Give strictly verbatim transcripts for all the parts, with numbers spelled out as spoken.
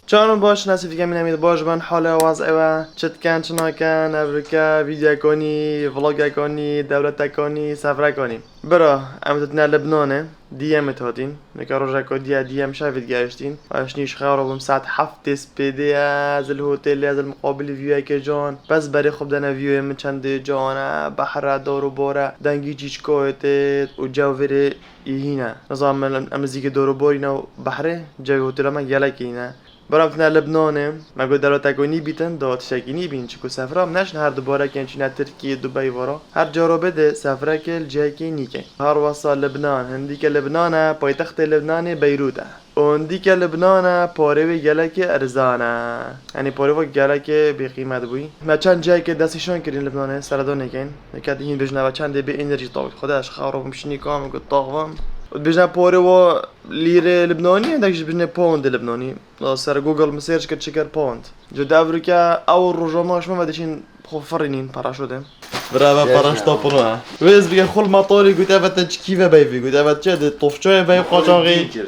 Çawan baş, nasî dike min hemî baş bin, hale waz ewe, çi dikin, çi nakin, evrike, vîdyokonî, vlogekonî, dewletekonî, sefrekonî. Bira, em tutine Libnanê, diyemê hatîn. Nika rojeko diye diyem şevê digeştîn. Eş nîş xero bim saet heftê spêdê ez li hotelê, ez li muqabilî viyekê can. Bes berê xwe bidene viyê min çendê can e, behre, dor û bor e, dengî çîçkoyê tê û cewvêrê Î hîne. Nizanim em, em nizîkî dor û borî nav behrê, cewê hotela me gelekî hîne. Bera em tine Libnanê, me got dewleteko nî bîtin, da tiştekî nî bîn, çiku sefra em neşin her du barekên çîne Tirkiyê, Dubey vara. Her caro bide sefrekê li cihekê nî keyn. Her wesa Libnan, hindîke Libnan e, paytextê Libnanê Beyrût e. Û hindîke Libnan e, parê wê gelekê erzan e. Yanî parê wê gelekê bêqîmet bûyî. Me çend cihekê destnîşan kirîn Libnanê, seredanê keyn. Yeke dihîn bêjin eva çendê bê enerjî tawî. Xwedê ez xero bim şinî kam, got taxvam. Û dibêjine parê wa lîrê Libnanî, hindek jî dibêjine poundê Libnanî. La ser Google min search kir, çi kir pound. Ji devrike ew rojama ji me ve diçîn xwe firînîn paraşûtê. Bira ve paraşûta pino ha. Wê ez bige xul matorî, got eve te çikî ve beyvî, got eve çi de tofçoyê bey qaçaxî.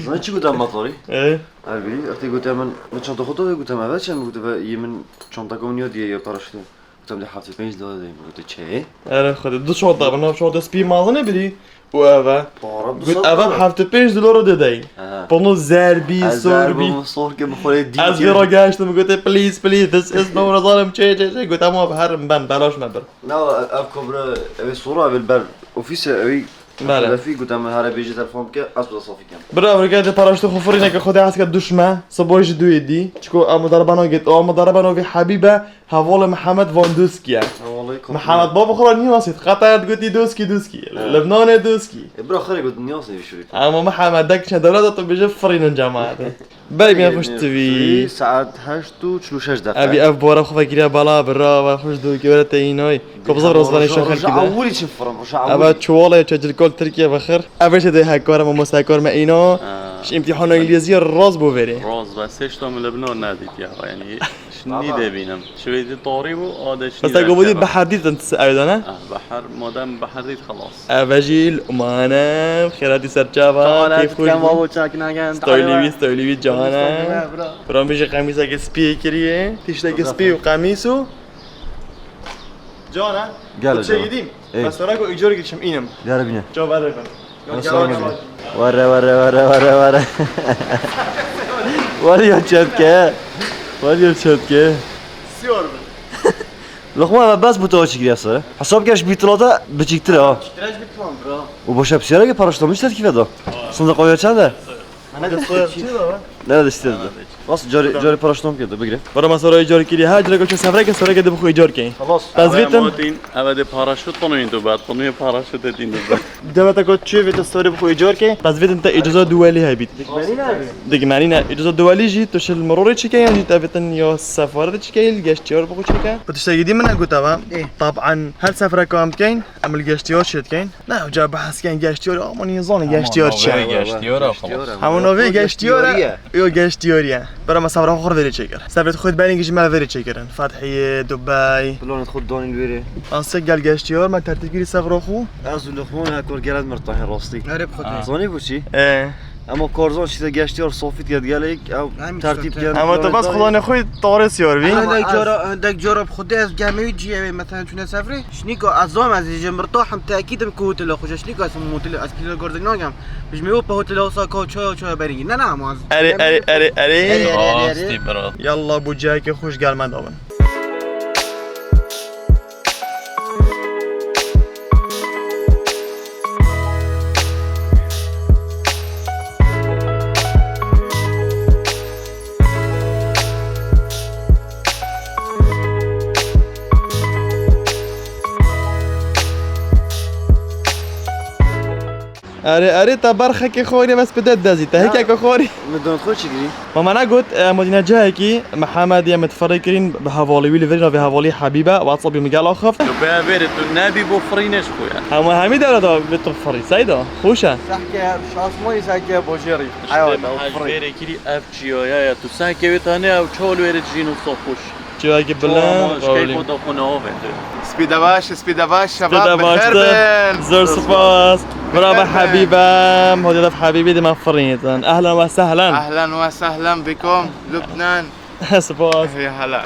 Zanî çi gote matorî? E? Erbî, ertê gote min, min çanta xwe dawê, gote me ve çend, gote ve yê min çanta kom niyo diye ya paraşûtê. Gotem de heftê pênc dolar deyim, gote çeyê. Ere xwedê, du çanta, bi nav çanta spî mazine birî. Û eve. Para du Got sed eve dolar. Heftê pênc dolar de dey. Aha. Pano zerbî, sorbî. Sorke bi xwe dî. Ez vê ra gehiştim, gote please, please, this is no, zalim çê, çê, çê. Got ama herim ben, belaş me bir. Na, ev kobra, ev sora, ev ber ofîse, ev Bele. Telefî, gote min here bêjî telefon bike, ez bi safî kem. Bira, ev rike de paraşûtê xwe firîne ke Xwedê hes ke duşme, siboy ji duyê dî. Çiko em darabano git, o em darabano vî Habîbe, hevalê Mihemed Van Duskî ye. Ha, wallahî kapı. Mihemed baba xwe nî nasît, qetayet gotî Duskî, Duskî. Ha. Lebnanê Duskî. E, bira, xerê got nî nasît vî şurî. Ama Mihemed dek çe dewlet tu bêje firînin cemaat. Berê bîne xweş tivî. Saet heşt û çil û şeş deqe. Evî ev bora xwe vekiriya bala, bira, ve xweş dû ki were te înoy. Ko bizar roz vanê şex. Roja ewilî çi firim, roja ewilî. Eva çuwalê çe cilkol Tirkiye vexir. Eve çe de hekar, mamoste hekar me îno. Ha. Ji îmtîhana îngilîzî roz bû verê. Roz ve sê şta min li bino nedîtiye, yanî. Şinî dê bînim. Şivê dî tarî bû, a de şinî. Mesela go bû dî behar dîtin ti ew dane? Ah, behar, madem behar dît, xelas. Eve jî Luqman e, xêratî ser çava, kêf xweş bû. Stoylî wî, stoylî wî cihane. Bira min jî qemîseke spî kiriye, tişteke spî û qemîs û. Cihane, gel. Çe gidîm? Ey. Bes were ku îcar girişim înim. Gel bîne. Çava derken. Were, were, were, were, were. Were ya çetke. Were ya çetke. Siyor bin. Lokma ve bes bu tava çikiriya sare. Hesap geç bir tılada biçiktir ha. Çiktiraj bir tılada, bro. O boşa psiyara ki paraşütlamış tetkif edo. Sındı koyuyor çende. Ana da soyar çi da? Ne de istedim. Nasıl cari, cari paraşütlam geldi, bigire. Bana masarayı cari kiri, ha, cari koçu sefre ke sefre ke de bu koyu cari keyin. Xelas. Tazvitin. Eve de paraşüt konuyu da, ben konuyu paraşüt edin de. Devlete kot çi ve tasarı bu koyu cari keyin. Tazvitin te icaza dueli hebit. Dikmeni ne abi? Dikmeni ne? Icaza dueli jî tu şil merorê çike, yan jî te bitin ya sefarete çike, il geştiyar bu çike. Bu tişte gidi mi ne gutava? Taban her sefre kam keyin, emil geştiyar şit keyin. Ne, hoca behs ken geştiyar, ama niye zanî geştiyar çi? Geştiyar, xelas. Hema navê geştiyar e. Yo, geştiyar e. Bera me sefra xwe verê çêkir. Sefrê xwe berên gijî me verê çêkirin. Fethiyê, Dubey. Planê xwe danîn verê. Asya gel geştiyar, me tertîb girî sefra xwe. Ez û Luqman ya kor gelen mirtahê rastî. Erê xwe. Zanî bu çi? E. Ama Karzan şîte geştiyar sofît geldi gelek, ew tertîb geldi. Ama tu bas Xwedê xwe tarê siyar bî. Hindek cara, hindek cara bi Xwedê ez gemê wî ciyê wê, mesela çûne sefrê. Şnîka ez zam ez ji mirtahim tekîdim ku hotela xwe, şnîka ez hotela, ez pîla gordek nakem. Ji me wê pe hotela wisa ka çaya, çaya berî. Ne, ne, ama ez. Erê, erê, erê, erê. Erê, erê, erê, erê. Rastî bira. Yallah bu cihekê xweş gel me dabin. Erê, erê, te ber xekê xorî bes bide dezî. Te hikeke xorî. Min dont xwe çi girî? Ma me negot, e, em dîne cihekî, Mihemed ye, min diferê kirîn, bi hevalî wî li vir, navê hevalî Hebîbe, WhatsApp-ê min gel axif. Tu bê verê tu nebî bo firî neş xwe ya. Hema hemî dewleta bi tu firî, seyda, xweş e. Sehke, şasmayî sehke bojêrî. Hayata, firî. Verê kirî ev çiyaya ya. Tu sehke wê tane ev çol verê jîn û soxuş. Çiyakî bilind, Şkey xwe daxwe navê. Spî de baş, spî de baş, şebab Spî de bixêr baştir. bin. Zor spas. Brava Hebîbem. Hadi da Hebîbî dima firîtin. Ehlen ve sehlen. Ehlen ve sehlen bikum, Lubnan. Spas. Ya hala.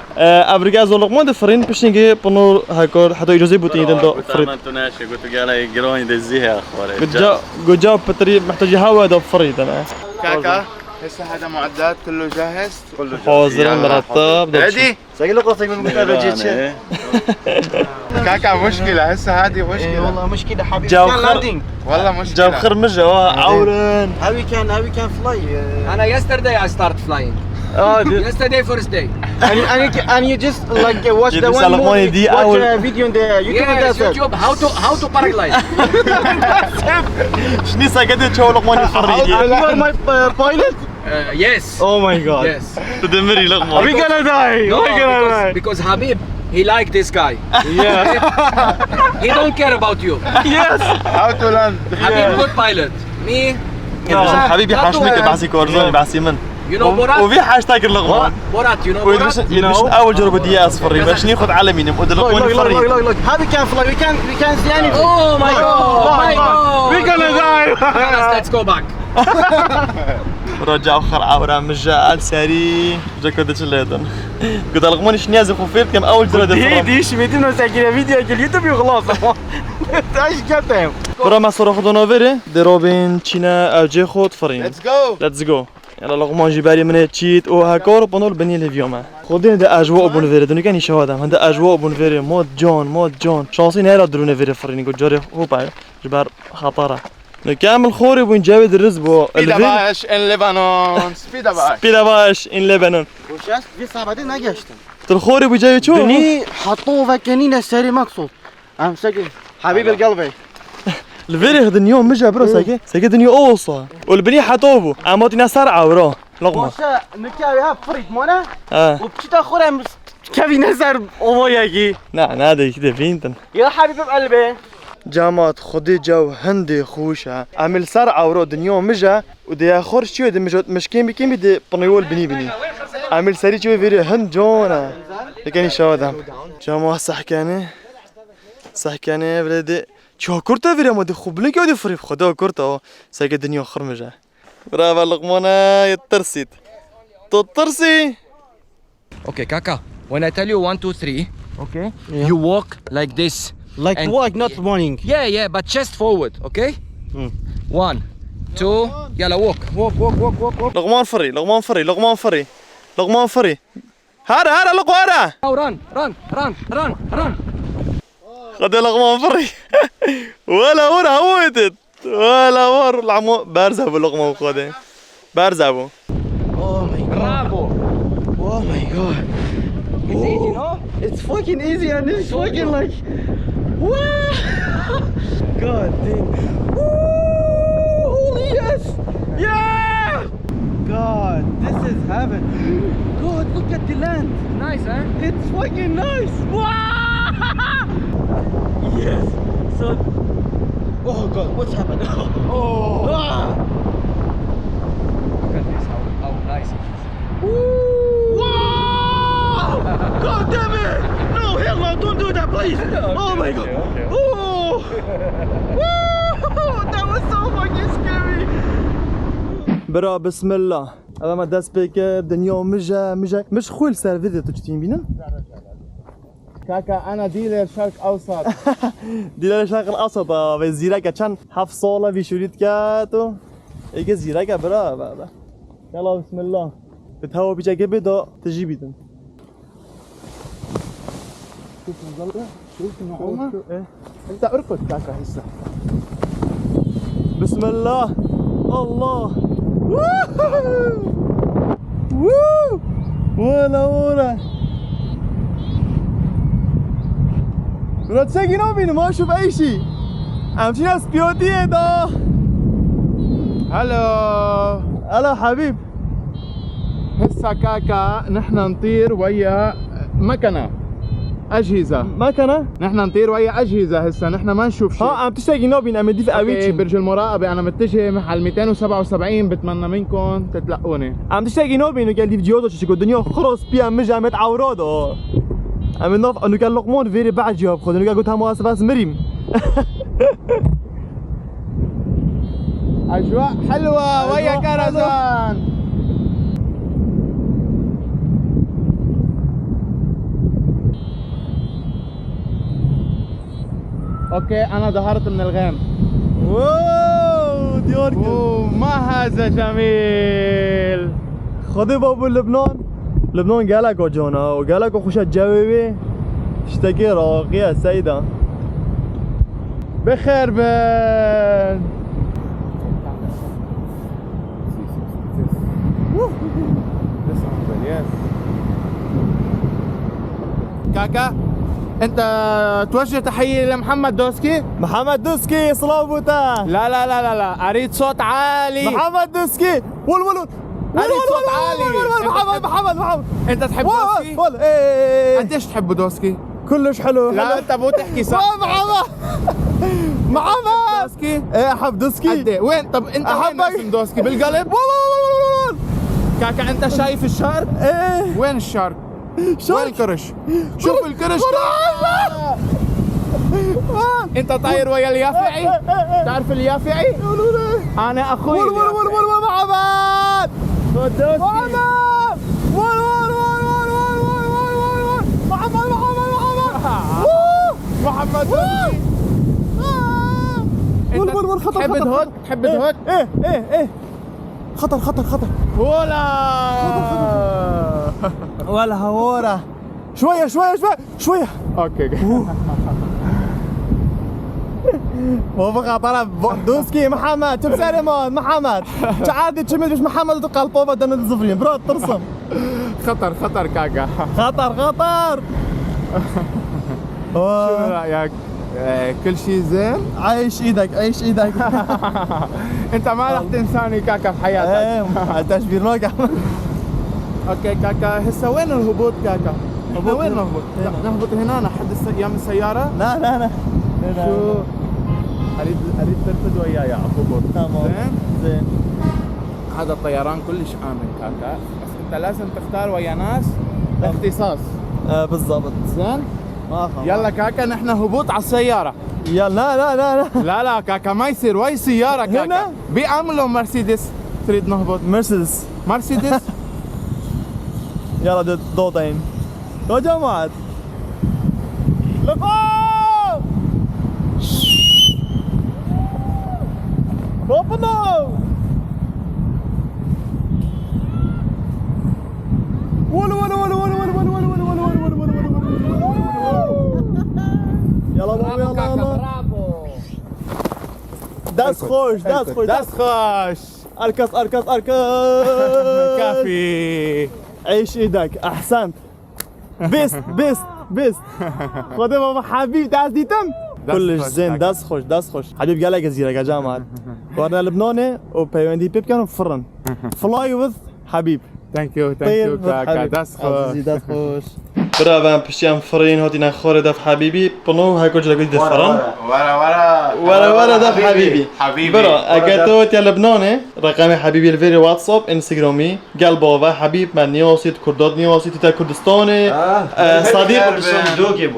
Ebrika zor lokma de firîn pişingî pino hekor heta îcazî butî din do firît. Tu neşe, gotu gele giroyî de zîhe xware. Guca guca pitri muhtacî hava do firîtin. Kaka, hese hada muaddat, kullu jahiz. Hazir, murattab. Ready? Sagi lo qasek min gota vecê çi? Kaka, muşkila, hese hadi muşkila. Eyvallah, muşkila habibi. Cevher. Can landing. Wallah muşkila. Cevher mi jewa awren. How we can, how we can fly? Uh, And yesterday I start flying. ah, the- Yesterday first day. and, you- and, you, and you just like uh, watch the Yedi one salak movie, mani di watch awal. A video on the YouTube and Yes, that's it. YouTube. How to how to paraglide? Şni sakete çoğu lokmani firît. You are my uh, pilot? Uh, yes. Oh my god. Yes. Tu demiri lokma. We gonna die. No, We gonna because, die. Because Habib, he like this guy. Yeah. He don't care about you. Yes. How to land? Habib good pilot. Me. Habîbî haşmeke behsî korzon behsî min. You know Borat? O vî haşta kir lokma. Borat, you know O Borat? yedmiş awal coro bu diye az firî. Baş ni xud alemînim. O de Look, lokma look, look, firî. Look, look, look. How we can fly? We can, we can see anything. Oh my god! Oh my god! We gonna die. Let's, let's go back. Roca xir awra mija al serî. Jaka de çi ledin. Guda lokman iş niyazi xufir kem awal coro de Di firî. di işi metin o sekine video gel YouTube خلاص. Taş katem. Bira me sora xwe dona vêrê, dê robin çîne ew cê xwe difirînin. Let's go. Let's go. Yala loqman jî berî min ê çît û hekor pano li binî lêviya me. Xwedê de ejwa bûn vêrê, dinûken îşewa dem. Hinde ejwa bûn vêrê, mod can, mod can. Şansî nehêla dirûnê vêrê firînî ku carê xwe pay ji ber xetara. Nûke em li xorê bûn cewê diriz bû. Spî de baş in Lebanon. Spî de baş. Spî de baş in Lebanon. Boşas bir sabahde ne geçtim? Tu li xorê bû cewê çi bû? Bini hato ve kenine seri maksol. Em seki Habib el Galvey. Li vêrê dinya mija bira seke, seke dinya o olsa. Û li binî heta bû. Em hatîne ser ewra. Loqma. Boşa nûke ew hep firît mane. Ha. Û piçîta xwe re em kevîne ser ovayekî. Na, na de iki de vintin. Ya Habib elbê. Camat xwedê caw hindê xweş e. Em li ser ewra dinya mija û dê xor çiyo de mijot mişkên bikên bi de pinêwol binî binî. Em li serî çiyo vêrê hind can e. Dikenî şawa dem. Cama sehkene. Sehkene vre de. Çiyo kurta vêrê ama de xwe bilinkê de firî xweda kurta o. Seke dinya xirmij e. Bravo Luqmane, yê tirsît. Tu tirsî? Okay, Kaka. When I tell you one, two, three, Okay. you walk like this. Like And- walk, not running. Yeah, yeah, but chest forward, okay? Hmm. One, two, yalla walk. Walk, walk, walk, walk, walk. Luqman firî, Luqman firî, Luqman firî. Luqman firî. Hara, hara, Luqman hara. Now run, run, run, run, run. Xwedê Luqman firî. Wela wera hewêtit. Wela war lamo berze bu Luqman xwedê. Berze bu. Oh my god. Bravo. Oh my god. It's easy, no? It's fucking easy and it's fucking like. Wow! God damn. Woo! Holy yes! Yeah! God, this is heaven. God, look at the land. Nice, huh? It's fucking nice. Wow! Yes. So, oh god, what's happened? Oh! Ah! Look at this, how, how nice it is. Wow! God damn it! No, hell no, don't do that, please! Oh my god! Oh! Woo! That was so fucking scary! Bira bismillah. Eva me dest pê kir, dinya mije, mije. Mij xwe li ser vê de tu çi tîn bînin? Kaka, ana dealer Şark Awsat. Dilere şakil asat a, ve zîreke çend heft sala vî şûlî dike tu. Ege zîreke bira, be, be. Yalla bismillah. Bi tewa bîceke bê da tijî bîdin. شوف المظلة، شوف نعومة. انت اركض كاكا هسه. بسم الله. الله. Woo! Woo! Wala wala. Murat Şengin abi, ما اشوف اي شيء. Em çîna spiyotiyê da. Hello. Ela Habib. هسه كاكا نحن نطير ويا مكنة. أجهزة. ما كان؟ نحن نطير ويا أجهزة هسه، نحن ما نشوف شيء. ها، عم تشتاقي نوبين، عم يدفع أوكي، أويتشن. برج المراقبة، أنا متجه محل ميتين وسبعة وسبعين، بتمنى منكم تتلقوني. عم تشتاقي نوبين، وقال دي فيديو دوشي شكو الدنيا خرص بيا مجا مت عورادو. عم نوف، إنه قال لقمان فيري بعد جواب خد، إنه قال قلت هم أسف أسمريم. أجواء حلوة ويا أجواء حلوة. كرزان. أوكي، أنا ظهرت من الغيم. واو، ديوركل. أوه، ما هذا جميل. خدي بابو لبنان. لبنان gelek cona û gelek xweşe cewê wê. Tiştekî raqiye seyda. Bixêr bin. كاكا، أنت توجه تحية لمحمد دوسكي؟ محمد دوسكي، صلوبوتا. لا، لا، لا، لا، لا، أريد صوت عالي. محمد دوسكي، ول، ول، ول. أريد صوت عالي. ول، ول، ول، أنت محمد، تحب، محمد، محمد. أنت تحب ول، دوسكي؟ ول، إيه، إيه، إيه. قديش تحب دوسكي؟ كلش حلو، لا، حلو. أنت مو تحكي صح. ول، محمد. محمد. دوسكي؟ إيه، أحب دوسكي. قد إيه؟ وين؟ طب أنت وين أحبك. اسم دوسكي؟ بالقلب؟ ول، ول، ول، ول، ول. كاكا، أنت شايف الشارك؟ إيه. وين الكرش؟ شوف الكرش. انت طاير ويا اليافعي؟ تعرف اليافعي؟ انا اخوي ول، ول، ول، اليافعي. ول، ول، محمد. قدوسي. محمد. ول، ول، ول. محمد، محمد، محمد. محمد. آه. انت ول، ول، ول، خطر، تحب خطر، تهوت؟ خطر. تحب ايه، تهوت؟ ايه، ايه، ايه. خطر، خطر، خطر. هولا. خطر، خطر. ولا هورا. شوية، شوية، شوية، شوية. اوكي. بابا خطر. دوسكي محمد، شو بسالي ما محمد؟ تعادي تشمل مش محمد وتقال بابا دنا الزفرين، برو ترسم. خطر، خطر كاكا. خطر، خطر. شنو رأيك؟ آه، كل شي زين؟ عيش ايدك، عيش ايدك. انت ما رح تنساني كاكا بحياتك. ايه، تشبير لوكا. اوكي كاكا، هسه وين الهبوط كاكا؟ احنا هبوط وين هنا. نهبط؟ هنا. نهبط هنا، نحد الس-، يم السيارة؟ لا، لا، لا. شو؟ اريد، اريد تركض وياي على الهبوط. تمام. زين؟ زين. هذا الطيران كلش آمن كاكا، بس انت لازم تختار ويا ناس تمام. اختصاص. آه، بالضبط. زين؟ ما خلص. يلا كاكا، نحن هبوط على السيارة. يلا، لا، لا، لا، لا. لا، لا، كاكا، ما يصير، وين سيارة، كاكا؟ هنا؟ بي ام لو مرسيدس تريد نهبط؟ مرسيدس. مرسيدس؟ يلا، دو-، دو طين. يا جماعة. لفوق! هوبنا! ولو، ولو، ولو. يلا بابا، يلا، يلا. داس خوش، داس خوش، داس خوش. اركس، اركس، اركس. كافي. عيش ايدك، احسنت. بيست، بيست، بيست. خدي بابا حبيب، داس ديتم. داس كلش خوش، زين، داس خوش، داس خوش. حبيب قال لك جزيرة يا جماعة. ورنا لبناني وبيوندي بيب كانوا فرن. فلاي وذ حبيب. Thank you, thank you, كاكا. داس خوش. عزيزي، داس خوش. برا، بان پشتیان فرین هاتینە خۆرێ دەف حەبیبی، پنۆ هەر کۆ جلەکەی دەفڕن. وەرە، وەرە. وەرە، وەرە، دەف حەبیبی. حەبیبی. برا، ئەگەر تۆ تیا لبنانێ، ڕقەمێ حەبیبی لە ڤێرێ واتساپ، ئینستاگرامی، گەل باوە حەبیب، مە نیاسیت، کوردات نیاسیت، تە کوردستانێ، ئە، سەدیق.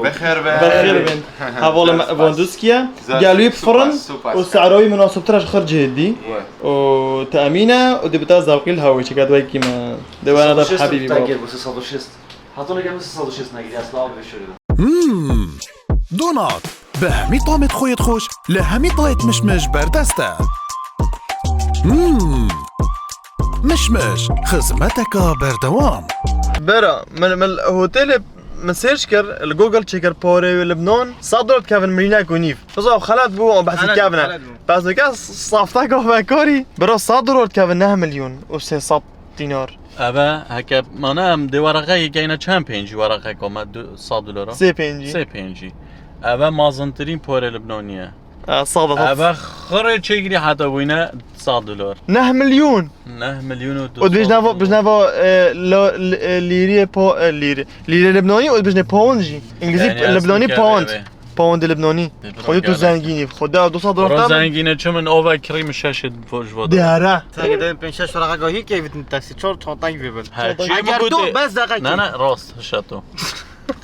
بەخێر بێن. بەخێر بێن. هەواڵە مە-، ڤۆندوسکیە. گەلوی بفڕن و سەعراوی مناسبترە خەر جێدی. و تەمینە و دبتا زەوقی لە هەوەی چەکە دوای کیمە. دەوانە دەف حەبیبی بۆ. Tagir bu ses altı yüz. Hatırla gelmesi ses altı yüz negri. Asla abi şöyle. مم. دۆنات. بە هەمی تامێت خۆیەت خۆش، لە هەمی تایەت مشمش بەردەستە. مم. مشمش، خزمەتەکە بەردەوام. برا، من، من هۆتێلێ، من سێرچ کرد، لە گۆگڵ چێ کرد، پارێ لبنان، سەد دۆلار دکەفن ملیۆنێک و نیو. بزاف خەلەت بوو، بەس دکەفنە. بەس دکە سافتە گۆڤەکاری، برا سەد دۆلار دکەفن نه ملیۆن و سێ سەد دینار. Eve heke mane em dê weraqeyê geyne çend pêncî weraqek ome du-, sed dolara? Sê pêncî. Sê pêncî. Eve mazintirîn porê Libnanî ye. Ha, sağ ol. Eve xirê çêkirî heta bûyne sed dolar. Neh milyon. Neh milyon û du sed. Û dibêjne va, bijne va, e, lo-, li-, e, lîriyê po-, e, lîrî. Lîrê Libnanî û dibêjne pound jî. Îngilîzî. Yani Libnanî pound. Pound Libnanî. Xwedê tu zengînî. Xwedê du sed dolar. Roj zengîne çi min ova kirî min şeşê ji vada. Diyara. Sen de pênc şeş weraqa gahî keyfin taksî çor çantank vê bin. Her çi mi gotê. Bes daqa. Na, na, rast, hişa to.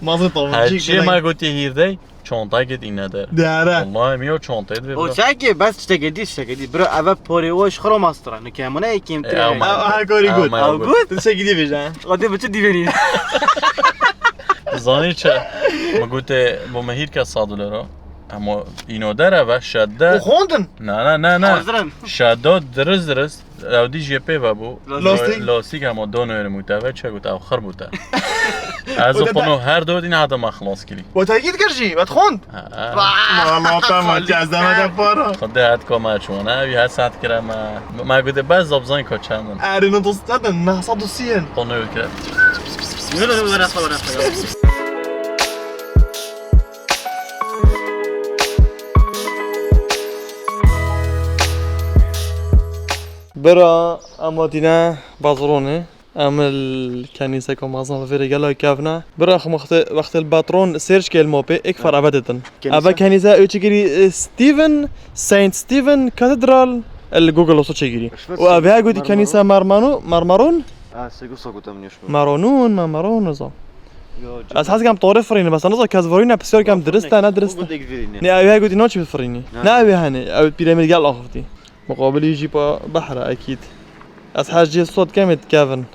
Mazê to. Her çi ma gotê hîrdey. Çontakê dîne der. Diyare. Wallahî mi o çontayê divê. O çekê bes tiştekê dî, tiştekê dî. Bro, eve porê o ji xiro mastra. Nikemune kêmtir. E, ama. Ha, ha, korî got. Ama got. Tu çekî dî bêje. O dê bi çi dî verî? Zanî çi? Mi gote bo me hîrke sed dolar o. Ama îno der eve şedde. O xondin. Na, na, na, na. Hazir im. Şedde diriz diriz. Ew dî jê pê ve bû. Lastik. Lastik hema dono yerim û te ve çek û te ew xir bû te. Ez û Pino her do dî nehata me xilas kirî. We tekî dikir jî, we dixwend? Ha, ha. Vah! Valla tamam, çi ez deme de para. Xwedê het ka me çûne, ew her saet kire me. Me gote bes zabzan ka çend in. Erê, ne dost, ne de, neh sed û sî in. Pino kire. Yürü, yürü, yürü, yürü, yürü. Bira, em hatîne Bazronê. Em li kenîseka mezin li vêrê gela kevne. Bira, xwe wextê, wextê li Batron search kê li mapê, êk far eve ditin. Kenîse? Eve kenîse ew çi kirî, e, Stephen, Saint Stephen Cathedral, li Google oso çêkirî. Û ev ya gotî kenîse Marmanu-, Marmaron? Ha, sê gu sa gote min yoş bu. Maronun, ma Maron, nizam. Yo, ez hez kem tarî firîne, bes nizam kes firîne, pisyar kem dirist e, ne dirist e. Ne, ev ya gotî naçî firîne. Ne ev ya hani, ev pîremîr gel axifî. Muqabilî jî pa behre ekîd. Ez hejiyê sot kemê dikevin.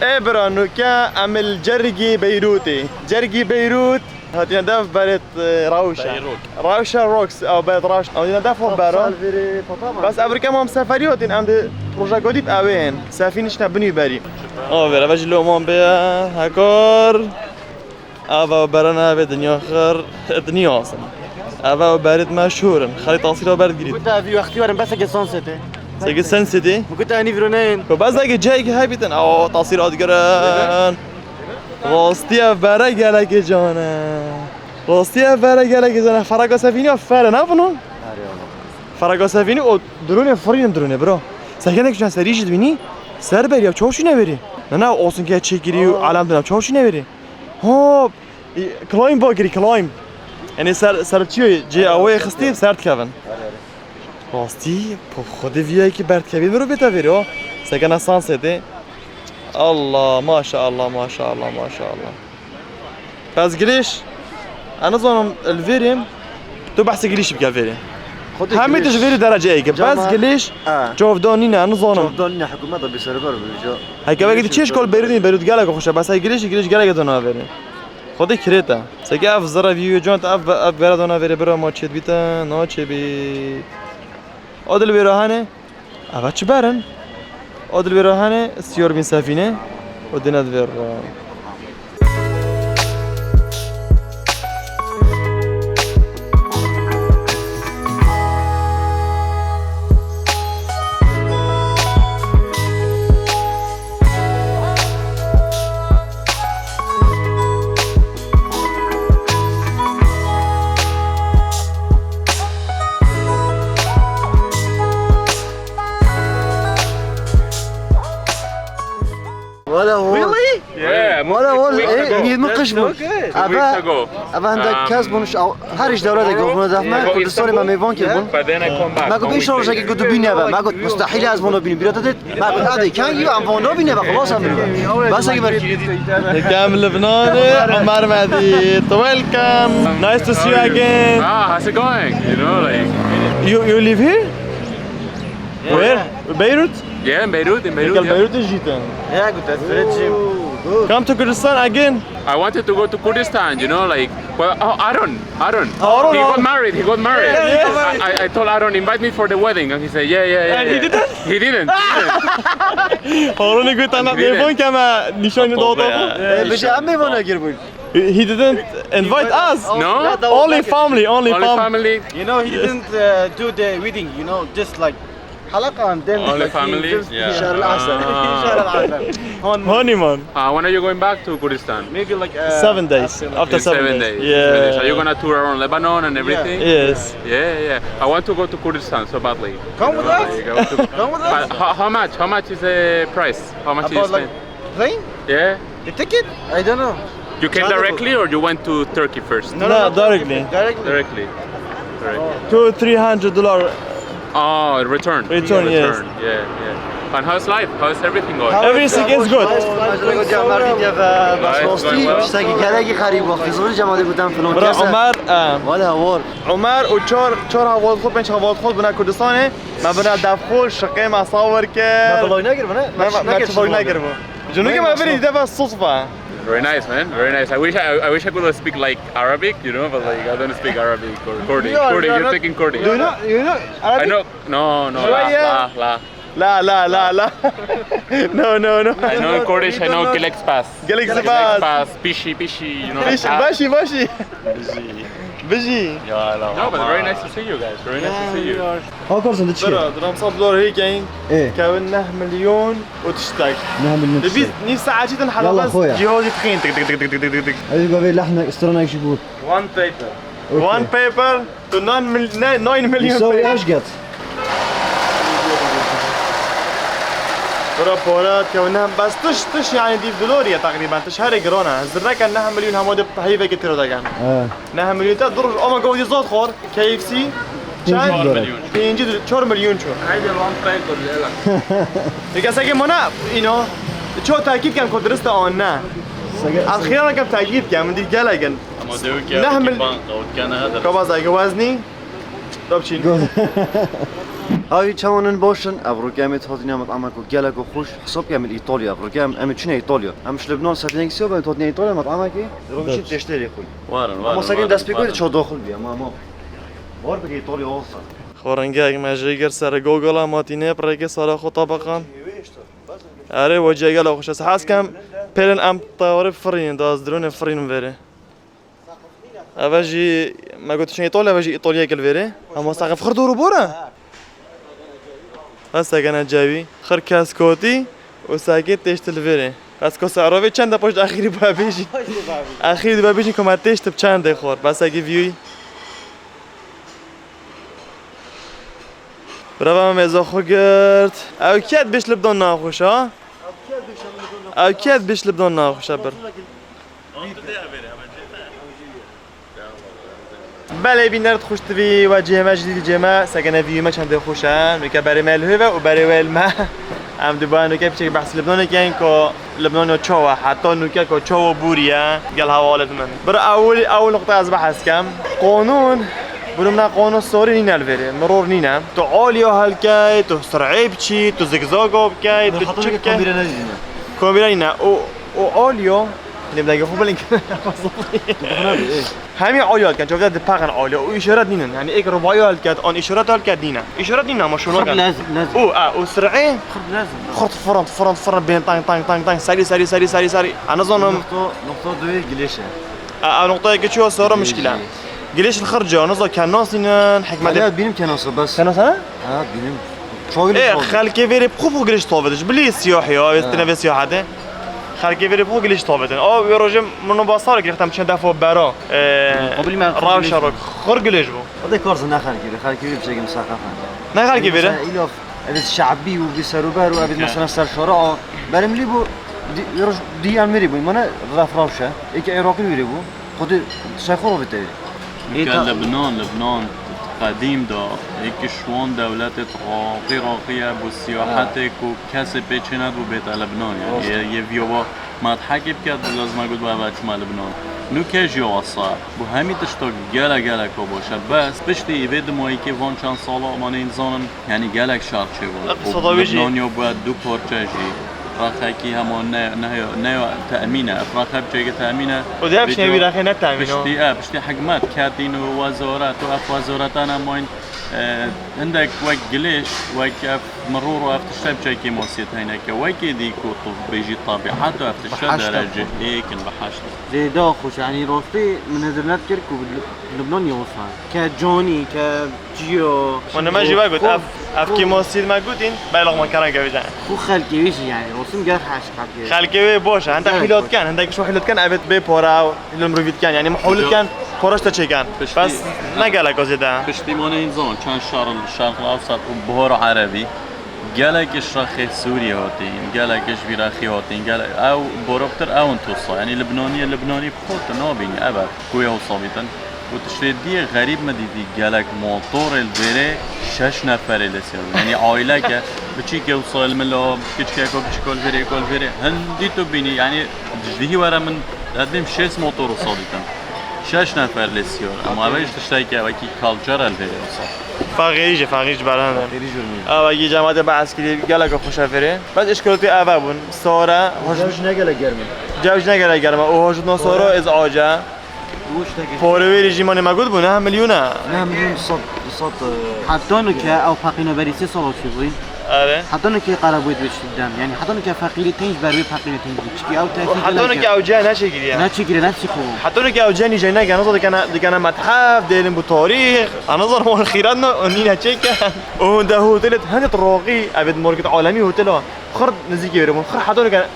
Ê bira, nuke em li cergî Beyrûtê. Cergî Beyrût hatine dev berêt, e, Rawşe. Beyrût. Rawşe Rocks, ew berêt Rawşe. Ew hatine dev xwe bera. Bes ev rike em seferî hatin, em di proje godî bi ewê yên. Sefî nişte binî berî. Aver, eve ji loman bê, hekar. Ava berana eve dinya xir, dinya asin. Ava berêt meşhur in. Xelî tasîra ber girît. Kuta vî wextî werin bes eke Sunsetê. Seke Sunsetê? Kuta enî vîro neyên. Ko bes eke ceyek hebitin. Aw, tasîra digirin. Rastî ev bere gelekê can e. Rastî ev bere gelekê can e. Feraka sefîniya fer e, ne bunu? Feraka sefînî o drone firîn drone bro. Sekenek çan serî jî dibînî. Ser ber ya çaw şîne verî. Ne ne olsun ke çekirî û alem dina çaw şîne verî. Hop! Climb bakirî, climb. Yanî ser, ser çiyo, cê awayê xistî, ser dikevin. Rastî, po xwedê vîyayekî berdikevî mirov bête vêrê o. Sekena Sunsetê. Allah, maşallah, maşallah, maşallah. Bes gilêş, ez nizanim li vêrê, tu behsê gilêşî bike vêrê. Hemî tu ji vêrê dereceyekî. Bes gilêş, çavdan nîne, ez nizanim. Çavdan nîne, hikûmeta bêserber bû, ja. Heke wekî tu çêj kol Beyrûtê, Beyrût gelek xweş e, bes hey gilêşî, gilêş gelek dona vêrê. Xwedê kirêt e. Seke ev zira vî can, ev, ev bere dona vêrê bira ma çêdbîte, naçêbî. O dil wêra hene. Ava çi berin? O dil wêra hene, siyor bin sefîne. O dine divêr. Wala hol. Really? Yeah, wala hol. Ê, nî min qiş bûn. Ava, ava hende kes bûn, her iş dewlete govuna def me, Kurdistanê me mêvan kir bûn. Me got, inşallah rojekê ku tu bîne be. Me got, mustahîl ez vano bînim. Bîra te dê, me got, hadi, can you, em vano bîne be, xelas em bîne be. Bes eke ber. Kem Libnanê, Omer Medît. Welcome. Nice to see you again. Ah, how's it going? You know, like. You, you live here? Where? Beirut? Yeah, in Beirut, in Beirut. Gel Beirut jî te. Ya, got ez Fred jîm. Come to Kurdistan again. I wanted to go to Kurdistan, you know, like, well, oh, Aaron, Aaron. Aaron, He got Aaron. married, he got married. Yeah, yeah, yeah. I, I told Aaron, invite me for the wedding, and he said, yeah, yeah, yeah. And he yeah. didn't? He didn't. He didn't. Harun'u götünden He didn't. telefon keme nişanı Çok doğdu. oldu ya. Ee, bir şey yapmayayım ona gir bu. He didn't invite us. No? Only family, only Only fam- family. You know, he didn't uh, do the wedding, you know, just like حلقة and then Only like, family? just Yeah. شهر العسل. Ah. شهر العسل. Hon- Honeymoon. Uh, when are you going back to Kurdistan? Maybe like uh, Seven days. after, like, After In seven seven days. days. Yeah. Seven days. Are you gonna tour around Lebanon and everything? Yes. Yeah, yeah. I want to go to Kurdistan so badly. Come with us. Like, I want to- Come with us. But how, how much? How much is the price? How much do you About like spend? plane? Yeah. The ticket? I don't know. You came Çağda bu. directly or you went to Turkey first? No, no, No, no, directly. Directly. Directly. Directly. Two, three hundred dollar. Oh, return. Return, yes. Return. Yeah, yeah. And how's life? How's everything going? How Everything is good. Life is going well. Tiştekî gelekî xerîb wextî zor cemaatê gotin filan Bira kese. Ömer, e, Wala hawar. Ömer û çar, çar hevalxwe, pênc hevalxwe bûne Kurdistanê. Me bûne defxwe, şiqê me sawir kir. Me vlog nekir bûne? Me, me, me çi vlog nekir bû. Jinûkê me virî defa sutfa. Very nice, man. Very nice. I wish I, I wish I could speak, like, Arabic, you know, but, like, I don't speak Arabic or Kurdish. You are, Kurdish, you are you're not, taking Kurdish. Do you know, you know Arabic? I know. No, no, la, شوية. la, la. La, la, la, la. No, no, no. I know Kurdish, I know gelek spas. Gelek spas. Gelek spas, pişî, pişî, you know, Pişî, like that. Başî, başî. Bijî. Bijî. Ya, la, No, but very nice to see you guys. Very nice to see you. Hakan sen de çi? Bira, dramsal dolar hêkeyin. Ê. Kevin neh milyon û tiştek. Neh milyon Li tiştek. Biz nîv saetî din Yalla helabes xoya. Cihazî tixîn. Tik, tik, tik. Ez gavê lehnek, stranek ji bû. One paper. Okay. One paper. Tu nine mil-, ne, nine million Îsa pê. Wî eş get. Bira pora dikevin, ne, bes tiş, tiş yani dîv dolor ye teqrîben, tiş herê giran e. Zirreke neh milyon hema de heyveke tiro degen. He. Neh milyon te dur, ama govdî zat xor, K F C, Pêncî çend? Dolor. Pêncî, çar milyon ço. Haydi one paper, leyla. Eke seke mana, ino, ço tekît ken ku dirist e an ne. Seke- Ez xiyal nekem tekît ken, min dî gelek in. Ama dewi ki Neh mil- banka, o dikene hede. Kabazayeke weznî. Dabçîn. Havî çawanin baş in, ev rûkê em ê hatine met'ameko geleko xweş. Hesab ke em li Îtalya, ev rûkê em, em ê çûne Îtalya. Em ji Lebnan sefînek siya, em hatine Îtalya, met'amekê. Rûmîşin Evet. Teştê lê xwe. Warin, warin, Ama sekin warin, dest pê warin. Kurdî çawa daxil bî, ama, ama. War bike Îtalya olsa. Xorengek me jê gir ser Google-a, ma tîne pirêkê sala xwe tabeqan. Erê, weciya gelo xweş e. Ez hez kem pêlin em tayarê firînin, da ez dronê firînin verê. Eve jî me got çin Îtalya, eve jî Îtalyayek li vêrê. Hema seqef xir dor û bor e. Ez sekene cewî, xir kes kotî û sekê têşt li vêrê. Ez ko serovê çend de poşt axirî bû bêjî. Axirî dû bêjî ku me têşt bi çendê xor. Besekî vîyûyî. Birava me mêza xwe girt. Ew kêt biş li bidan naxweş ha? Ew kêt biş li bidan naxweş e bir. Belê bîner xweş tivî we cihê me ji dî cihê me sekene vîyû me çendê xweş e. Nûke berê me li hê ve û berê wê li me. Em diba nûke piçek behsî Libnanê ken ku Libnanê çawa, heta nûke ku çawa bûriye gel hevalêt min. Bir ewil, ewil nuqta ez behs kem. Qanûn, bûrû min qanûn sorî nîne li vêrê, miror nîne. Tu alî ya helkey, tu sir'ê biçî, tu zigzaga bikey, tu çi bikey. Kombîre nîne. Kombîre nîne. Û, û alî ya, lê bi dengê xwe bilind. Hemî alî ya dikin, çavde dipexin alî ya. Û îşaret nînin. Yani êk rubaî ya helket, an îşaret ya helket nîne. Îşaret nîne ama şûna Xurt ken. Lez-, lezim. Û, a, û sir'ê. Xurt lezim. Xurt firint, firint, firint, bên tang, tang, tang, tang, serî, serî, serî, serî, serî. Ana zonim. Nokta, nokta duyê gilêş e. A, a, noktaya geçiyor sonra Gilêş, muşkile. Gilêş. Gilêş li xirca, niza kenas inin, hikmet. Ya, benim kenası bas. Kenas ha? Ha, benim. Çok Ê, güzel oldu. Xelkê vêrê bi xwe bi xwe gilêş tavêtin. Ji bilî siyah ya, Ha. Tine vê siyahete. Xelkê vêrê bi xwe gilêş tavêtin. O, wê rojê min û basar girextem çend defa bera. Ê, Qobîl me Ravşa gilêş. Rok. Xir gilêş bû. O da kar zina xelkê vê, xelkê vê biçek misaqefe. Ne xelkê vê? Mesela, îlof, evet, şe'bî û bi serûber û evet, Ke. Mesela, serşara a. Berimlî bû, di, roj, di Elmerî bû. Mane, ref ravşe. Eke Iraqî wîrê bû. Xwedê şayxor bite. Ke Lebnan, Lebnan qedîm da, eke şwan dewletê raqî raqî ye, bû siyahetê ku kesê pê çê nedibû bête Lebnan, yani. Rast. Ye, ye viyova Madhekê bike, lazim e got, "Baba, çima Libnan?" Nûke jî wasa. Bû hemî tişta gelek, gelek baş e. Bes piştî vê dimayîkê van çend sala, ma nê nizanim, yani gelek şer çêbû. Eqtisada wê jî. Libnanya bûye du parçe jî. Rexekî hema ne, ne, ne temîn e. Ev rexe biçêke temîn e. Û dê ev Vîdeo- şevî rexê ne temîn o. Piştî, e, piştî hikmet ketîn û wezoret û ev wezoretana mayîn, e, hindek wek gilêş, wek ev miror û ev tişte biçêkê masiyet heyneke. Wekê dî ku tu bêjî tebîet û ev tişte Bi heşt derecê ê kin bi heşt. Zêde xweş, yanî rostî min hêzir nedikir ku bi Lib-, Libnan ya wisa. Ke canî, ke Ciyo. Û nime jî we got, ev, ev kêmasî me gotîn, belê laqman keran kevî jî. Xwe xelkê wî jî, yanî, rostim ger heş qat. Xelkê wê boş e, hindek hîlat ken, hindek şo hîlat ken, evet bê para, hîl mirovî diken, yanî, hîl diken, para ji te çêken. Bes ne gelek o zêde. Piştî mane înzan, çend şer, şer Ewsat û Buhar Erebî, gelek ji rexê Sûriyê hatîn, gelek ji vî rexî hatîn, gelek, ew boroktir ew in tosa, yanî, Libnaniyê, Libnanî bi xwe tu nabînî, ev e. Ku ya wisa bîtin. Û tiştê diyê xerîb min dîtî, gelek motorê li vêrê şeş neferê li ser. Yanî aîleke biçîkê wisa li min la, kiçkeko biçîko li vêrê, eko li vêrê. Hindî tu bînî, yanî ji dihî were min ez bêm şêst motor wisa dîtin. Şeş nefer lê siyar. Ama ev jî tişteke wekî culture li vêrê wisa. Feqîrî jî, feqîrî ji berhan e. Feqîrî jî. Ew wekî cemaetê be eskîrî gelek xweş e vêrê. Bes îşkilotê ev e bûn. Sor e, hoj- Cew jî ne gelek germ e. Cew jî ne gelek germ e. Û hoj no sor e, ez ace. Porê wê rejîmanê me got bû neh milyon e. Neh milyon sed, sed, e, Heta nuke ew feqîna berî sê sala çûbûyî. Are. Heta nuke qere bûyî dibê tiştî dem. Yanî heta nuke feqîrî tenc ber wê feqîrî tenc bû. Çikî ew tefî Heta nuke ew cihê neçêkiriye. Neçêkiriye, neçî xwe. Heta nuke ew cihê nîjey neke, nizanim dikene, dikene methef, dêlin bû tarîx. Nizanim wan xîret ne, nîne çêke. Û hûn de hotelê hindê roqî, evê market alemî hotel a. Xir nizîkî wêrê bûn. Xir heta nuke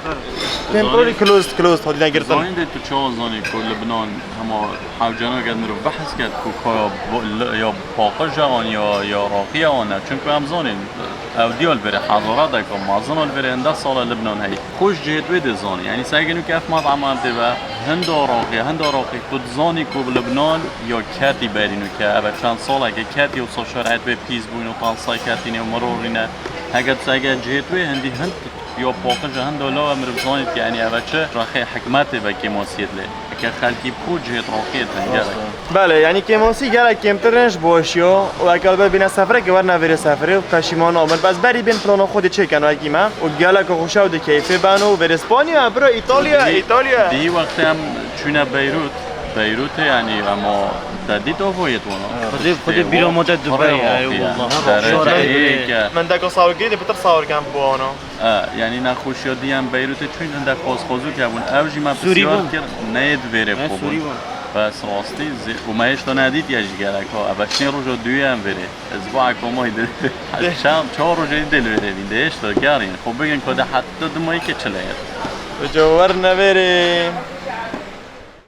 temporary closed, closed, hatine girtin. Zanîn dê tu çawa zanî ku Libnan hema hewcena ket mirov behs ket ku kaya bo-, li-, ya paqij e an ya, ya raqî ye an ne. Çunku em zanîn, ew diya li vêrê hezareteke mezin a li vêrê hindeh sal e Libnan heye. Xwe ji cihê wê dê zanî. Yanî seke nuke ev met'ema em tê ve hinda raqî, hinda raqî tu dizanî ku Libnan ya ketî berî nuke. Ev e çend saleke ketî wisa şerîet wê pîs bûn û tansay ketîne û mirorîne. Heke tu seke cihê wê hindî hind Ya paqij e, hendo lawa mirov zanît, yanî ev çi rexê hikmetê ve kêmasiyet lê. Eke xelkî pû cihêt roqiyêt in gelek. Belê, yanî kêmasî gelek kêmtir in ji boşiyo û eke li ber bîne seferekê werine vêrê seferê û peşîman nabin. Bes berî bên plana xwe dê çêken wekî me û gelek xweş e û dê keyfê ben û vêrê Spanya, bira Îtalya, Dî-, Îtalya. Dî wextê em çûne Beyrût, Beyrûtê yanî ema te dît ovoyêt wana. Xwedê, xwedê bîra ma te Dubey, ey wallah. Derece yek e. Min deka sawirgirê dê pitir sawirken bi wana. E, yanî nexweşiya dî em Beyrûtê çûn hindek xwezxwezûk hebûn. Ew jî me pisyar kir, neyê di vêrê xwe bûn. Bes rastî zê-, û me hêşta nedîtiye jî gerek ha. Eve çinê roja duyê em vêrê. Ez bu ekomayî de çar, çar rojê dî dê li vêrê bîn. Dê hêşta gerîn. Xwe bigin ku de heta du mayî ke çile ye. Roja wer nevêrê.